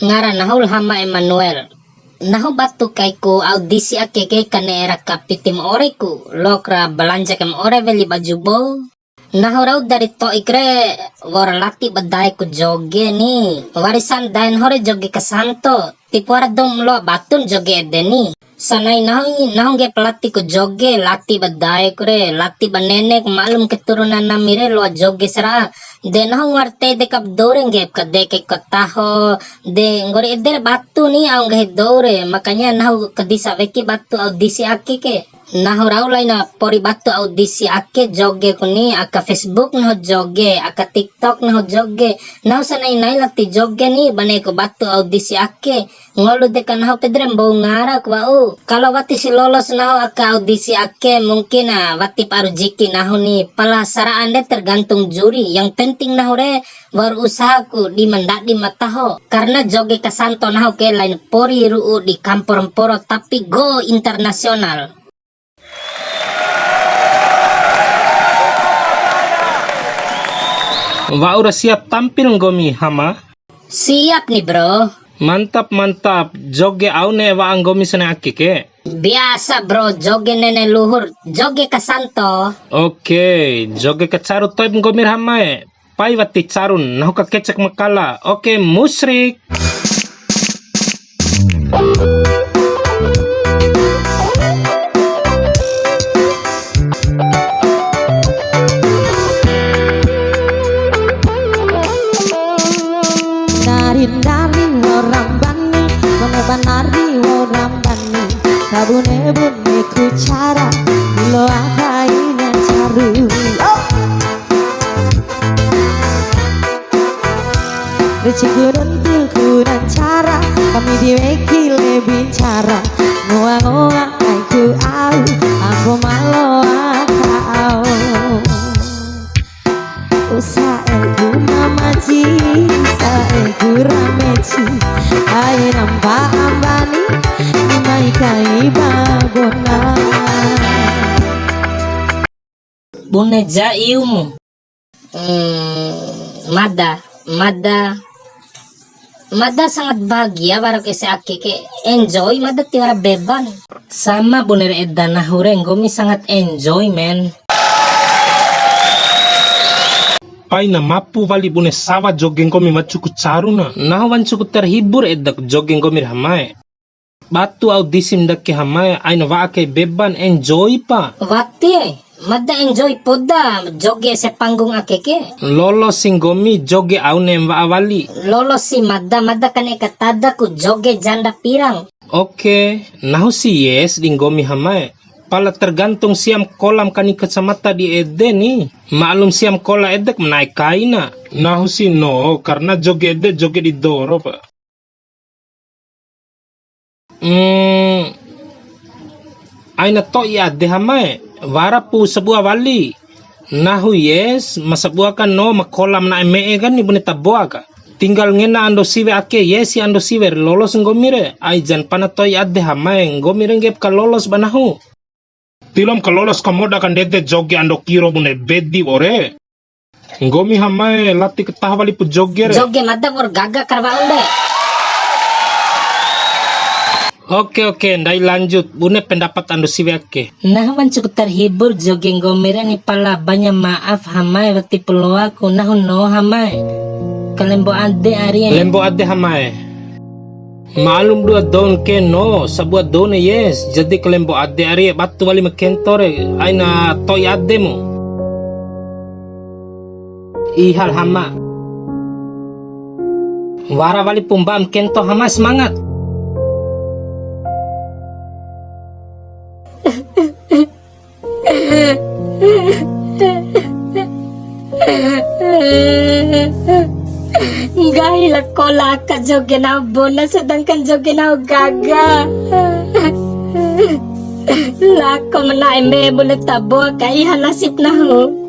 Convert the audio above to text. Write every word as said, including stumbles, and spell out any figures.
Ngara nahu la Hama Emanuel. Nahu batu kaiku audisi ake ke kane'e raka piti ma ore ku, loak ra balanja kai ma ore weli baju bou. Nahu rau dari to'ik re, wa'ur lati ba dae ku joge ni. Warisan dae nahu re joge kasanto. Tipu wara dou ma loa batun joge ede ni. Sanai nahu, nahu ngge'ep lati ku joge, lati ba dae ku re, lati ba nene ku, maklum keturunan nami re loa joge sara'a. De nahu wara tei deka ba dou re ngge'ep ka de kai ko taho, de nggori ede re batu ni au nggahi dou re, makanya nahu kadisa weki batu audisi ake ke. Nahu rau laina pori batu audisi ake joge ku ni, aka Facebook nahu joge, aka TikTok nahu joge. Nahu sanai-nai lati joge ni, ba ne'e ku batu audisi ake. Ngolu deka nahu pede re mbou ngara ku wa'u. Kalo wati si lolos nahu aka audisi ake, mungkin, ah, wati pa rejeki nahu ni. Pala sara'a nde tergantung juri. Yang penting nahu re wa'ur usaha ku di ma ndadi ma taho. Karena joge kasanto nahu ke lain pori ru'u di kampor mporo, tapi go internasional. Wa'ura siap tampil nggomi, Hama? Siap ni, Bro. Mantap, mantap. Joge au ne'e wa'a nggomi sanai ake ke? Biasa, Bro. Joge nene luhur. Joge kasanto. Oke, joge kacaru to'ip nggomi ra Hama e. Pai wati carun, nahu ka kecek ma kala. Oke, musrik. Nari-nari wa'ura mbani, bune banari wa'ura mbani, kabune-bune ku cara, loa kaina caru. Oh! Reciku runtuku dan cara, kami di weki lebih cara. Ngoa-ngoa aiku au, ampo ma loa ka au. Usaeku mamaci, saeku rameci, ai nampa ambani, mai kai babona. Bune ja iumu. Hmm, mada, mada, mada sangat bahagia wara ku ese ake ke, enjoy mada tiwara beban. Sama bune re eda nahu re, nggomi sangat enjoy, men. Paina mapu wali bune sawa joge nggomi wancuku caruna. Nahu wancuku terhibur eda joge nggomi re Hama e. Batu audisi ndake Hama e, aina wa'a kai beban, enjoy pa. Wati e, mada enjoy poda joge ese panggung ake ke. Lolos si nggomi joge au ne'em wa'a wali. Lolos si mada, mada kane'e katada ku joge janda pirang. Oke, nahu si yes di nggomi Hama e. Pala tergantung siam kolam kani kacamata di ede ni. Maklum siam kola edek ma na'e kaina. Nahu si no, karena joge ede joge di doro pa. Hmm, aina to'i ade Hama e, wara pu sabua wali. Nahu yes, ma sabua ka no ma kola ma na'e me'e kani bune taboa ka. Tinggal ngena ando siwe ake, yes si ando siwe re lolos nggomi re. Ai jan pana to'i ade Hama e, nggomi re nggep ka lolos ba nahu. Tilom ka lolos ka moda ka ndede joge ando kiro bune bedi wore. Nggomi Hama e, lati kataho wali pu joge re. Joge mada wa'ur gaga kara wa'un de. Oke, oke, ndai lanjut. Bune pendapat ando siwe ake. Nahu wancuku terhibur joge nggomi re ni pala banya maaf Hama e, wati pu loaku nahu no Hama e. Kalembo ade ari e. Lembo ade Hama e. Ma'lum dua dou ke no, sabua dou ne yes, jadi kalembo ade ari e batu wali ma kento re, aina to'i ademu. Ihal Hama. Wara wali pu mba'a ma kento Hama, semangat. Nggahi la kola aka joge nahu bona, sedangkan joge nahu gaga. Lako ma na'e mbe bune taboa ka, iha nasib nahu.